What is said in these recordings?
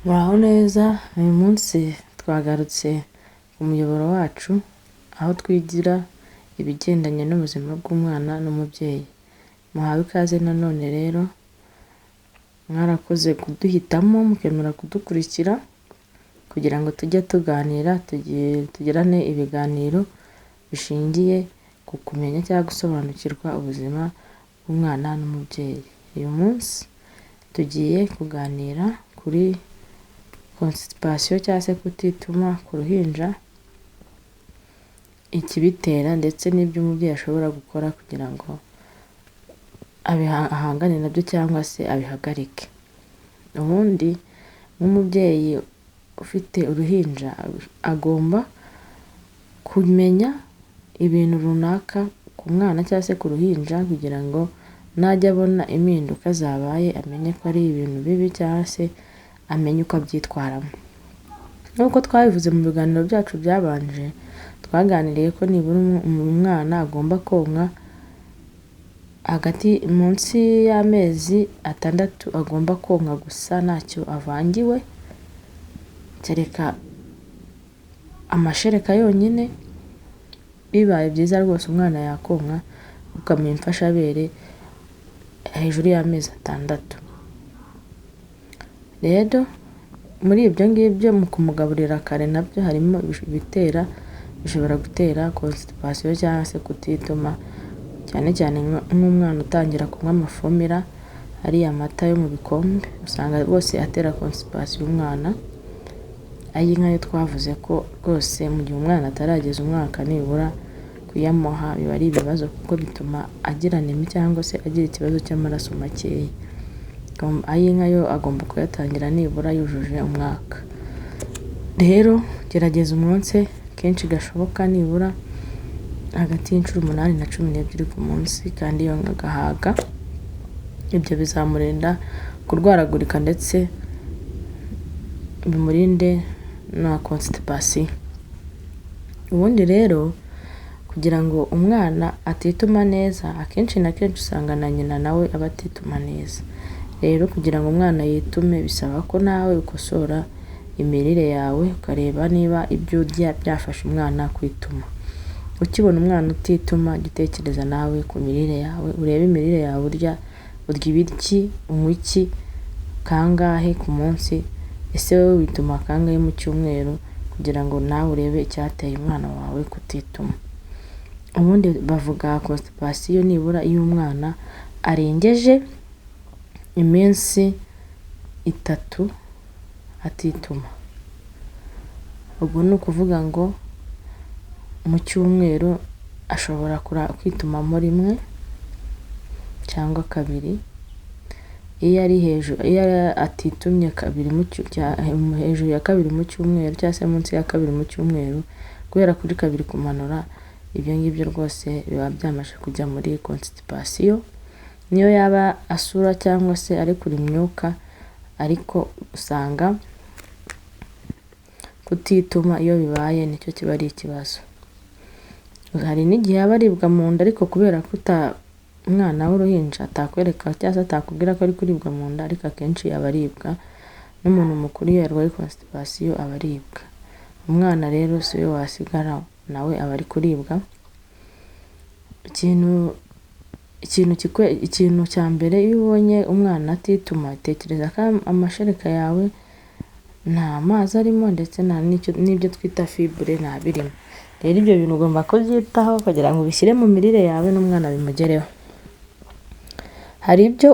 Muraho neza, uyu munsi twagarutse ku muyoboro wacu, aho twigira ibigendanye n'ubuzima bw'umwana n'umubyeyi. Muhawe ikaze nanone rero, mwarakoze kuduhitamo mukemera kudukurikira kugira ngo tujye tuganira, tugirane ibiganiro bishingiye ku kumenya cyangwa gusobanukirwa ubuzima bw'umwana n'umubyeyi. Uyu munsi tugiye kuganira kuri constipation cyangwa se kutituma ku ruhinja, ikibitera ndetse n'ibyo umubyeyi ashobora gukora kugira ngo ahangane nabyo cyangwa se abihagarike. Ubundi nk'umubyeyi ufite uruhinja agomba kumenya ibintu runaka ku mwana cyangwa se ku ruhinja kugira ngo najya abona impinduka zabaye amenye ko ari ibintu bibi cyangwa se amenye uko abyitwaramo. Nk'uko twabivuze mu biganiro byacu byabanje, twaganiriye ko nibura umwana agomba konka hagati munsi y'amezi 6 agomba konka gusa ntacyo avangiwe, kereka amashereka yonyine, bibaye byiza rwose umwana yakonka ukamuha imfashabere hejuru y'amezi 6. Rero muri ibyo ngibyo mu kumugaburira kare nabyo harimo ibitera, bishobora gutera constipation cyangwa se kutituma, cyane cyane nk'umwana utangira kunywa amaformula, ariya mata yo mu bikombe, usanga rwose atera constipation umwana. Ay'inka yo twavuze ko rwose mu gihe umwana atarageza umwaka nibura kuyamuha biba ari ibibazo kuko bituma agira anémie cyangwa se agira ikibazo cy'amaraso makeya. Ay'inka yo agomba kuyatangira nibura yujuje umwaka. Rero gerageza umwonse kenshi gashoboka nibura hagati y'inshuro 8 na 12 ku munsi, kandi yonka agahaga, ibyo bizamurinda kurwaragurika ndetse bimurinde na constipation. Ubundi rero kugira ngo umwana atituma neza, akenshi na kenshi usanga na nyina nawe aba atituma neza. Rero kugira ngo umwana yitume bisaba ko nawe ukosora imirire yawe, ukareba niba ibyo urya byafasha umwana kwituma. Ukibona umwana utituma, jya utekereza nawe ku mirire yawe, urebe imirire yawe urya, urya ibiki, unywa iki, kangahe ku munsi, ese wowe wituma kangahe mu cyumweru, kugira ngo nawe urebe icyateye umwana wawe kutituma. Ubundi bavuga constipation nibura iyo umwana arengeje iminsi 3 atituma. Ubwo ni ukuvuga ngo mu cyumweru ashobora kwitumamo rimwe cyangwa kabiri, iyo ari hejuru, iyo atitumye kabiri hejuru ya kabiri mu cyumweru cyangwa se munsi ya kabiri mu cyumweru, guhera kuri kabiri kumanura, ibyo ngibyo rwose biba byamaze kujya muri constipation. Niyo yaba asura cyangwa se arekura imyuka, ariko usanga kutituma iyo bibaye nicyo kiba ari ikibazo. Hari n'igihe aba aribwa mu nda ariko kubera ko umwana w'uruhinja atakwereka cyangwa se atakubwira ko ari kuribwa mu nda, ariko akenshi aba aribwa, n'umuntu mukuru iyo yarwaye constipation aba aribwa. Umwana rero si we wasigara nawe aba ari kuribwa. Ikintu cya mbere iyo ubonye umwana atituma, tekereza ko amashereka yawe nta mazi arimo ndetse n'ibyo twita fibre nta birimo. Rero ibyo bintu ugomba kubyitaho kugira ngo ubishyire mu mirire yawe n'umwana bimugereho. Hari ibyo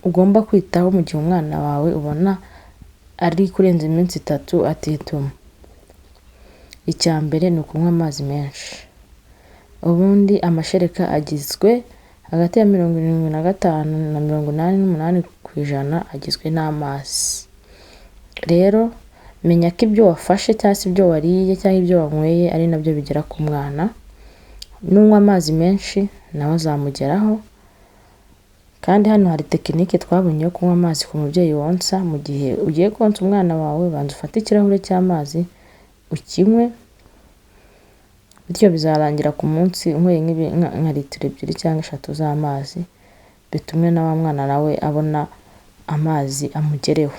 ugomba kwitaho mu gihe umwana wawe ubona ari kurenza iminsi 3 atituma. Icya mbere ni ukunywa amazi menshi. Ubundi amashereka agizwe hagati ya 75 na 88% agizwe n'amazi. Rero menya ko ibyo wafashe cyangwa se ibyo wariye cyangwa ibyo wanyweye ari nabyo bigera ku mwana. Nunywa amazi menshi nawe azamugeraho. Kandi hano hari technique twabonye yo kunywa amazi ku mubyeyi wonsa, mu gihe ugiye konsa umwana wawe banza ufate ikirahure cy'amazi ukinywe, bityo bizarangira ku munsi unyweye nka litiro 2 cyangwa 3 z'amazi, bitume na wa mwana nawe abona amazi amugereho.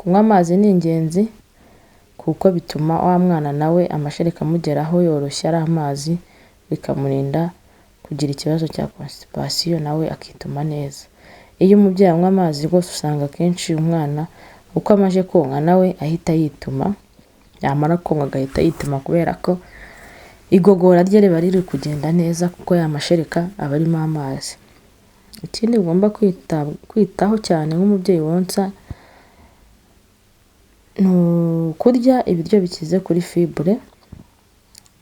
Kunywa amazi ni ingenzi kuko bituma wa mwana nawe amashereka amugeraho yoroshye ari amazi, bikamurinda kugira ikibazo cya constipation, nawe akituma neza. Iyo umubyeyi anywa amazi rwose usanga akenshi umwana uko amaze konka nawe ahita yituma, yamara konka agahita yituma kubera ko igogora rye riba riri kugenda neza kuko ya mashereka aba arimo amazi. Ikindi ugomba kwitaho cyane nk'umubyeyi wonsa ni ukurya ibiryo bikize kuri fibre.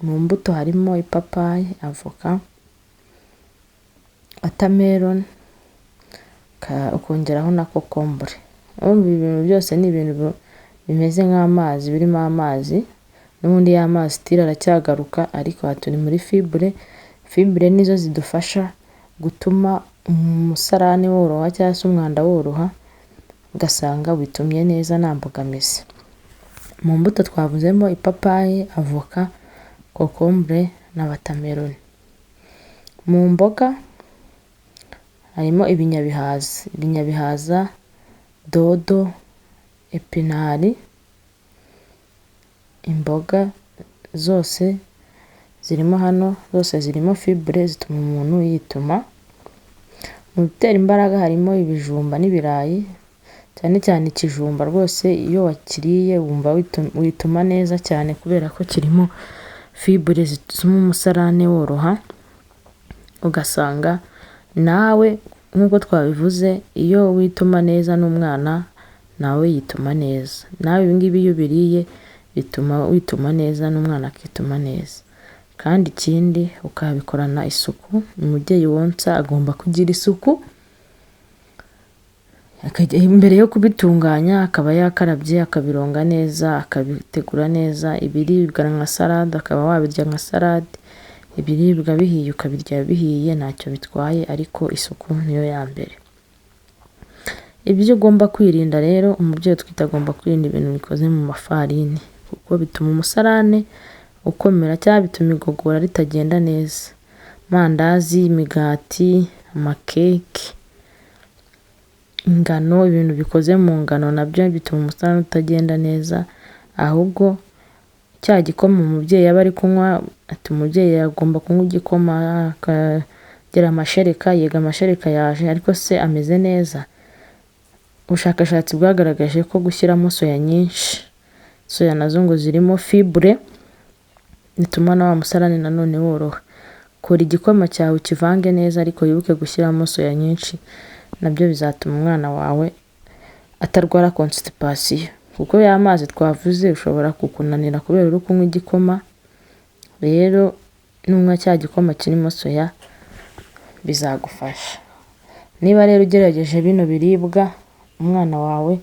Mu mbuto harimo ipapayi, avoka, watermelon, ukongeraho na kokombure. Urumva ibi bintu byose ni ibintu bimeze nk'amazi, birimo amazi, n'ubundi ya mazi tira aracyagaruka, ariko aha turi muri fibre. Fibre nizo zidufasha gutuma umusarani woroha cyangwa se umwanda woroha, ugasanga witumye neza nta mbogamizi. Mu mbuto twavuzemo ipapayi, avoka, kokombure na watermelon. Mu mboga harimo ibinyabihaza, ibinyabihaza, dodo, epinari, imboga zose zirimo hano, zose zirimo fibre zituma umuntu yituma. Mu bitera imbaraga harimo ibijumba n'ibirayi, cyane cyane ikijumba rwose iyo wakiriye wumva wituma neza cyane kubera ko kirimo fibre zituma umusarane woroha, ugasanga nawe nk'uko twabivuze iyo wituma neza n'umwana nawe yituma neza. Nawe ibi ngibi iyo ubiriye bituma wituma neza n'umwana akituma neza. Kandi ikindi ukabikorana isuku, umubyeyi wonsa agomba kugira isuku, mbere yo kubitunganya akaba yakarabye, akabironga neza, akabitegura neza, ibiribwa nka salade akaba wabirya nka salade, ibiribwa bihiye ukabirya bihiye ntacyo bitwaye, ariko isuku niyo ya mbere. Ibyo ugomba kwirinda rero, umubyeyi utwite agomba kwirinda ibintu bikoze mu mafarini kuko bituma umusarane ukomera cyangwa bituma igogora ritagenda neza. Amandazi, imigati, amakeke, ingano, ibintu bikoze mu ngano nabyo bituma umusarane utagenda neza, ahubwo cya gikoma umubyeyi aba ari kunywa, ati umubyeyi agomba kunywa igikoma akagira amashereka, yego amashereka yaje ariko se ameze neza? Ubushakashatsi bwagaragaje ko gushyiramo soya nyinshi, soya nazo ngo zirimo fibre, bituma na wa musarane nanone woroha. Kora igikoma cyawe ukivange neza ariko wibuke gushyiramo soya nyinshi, nabyo bizatuma umwana wawe atarwara constipation kuko ya mazi twavuze ushobora kukunanira kubera uri kunywa igikoma, rero nunywa cya gikoma kirimo soya bizagufasha. Niba rero ugerageje bino biribwa umwana wawe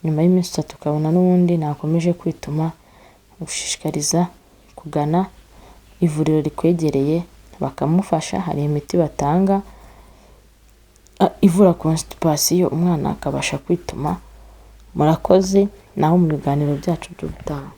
nyuma y'iminsi 3 ukabona n'ubundi ntakomeje kwituma, gushishikariza kugana ivuriro rikwegereye bakamufasha, hari imiti batanga ivura constipation umwana akabasha kwituma. Murakoze, naho mu biganiro byacu by'ubutaha.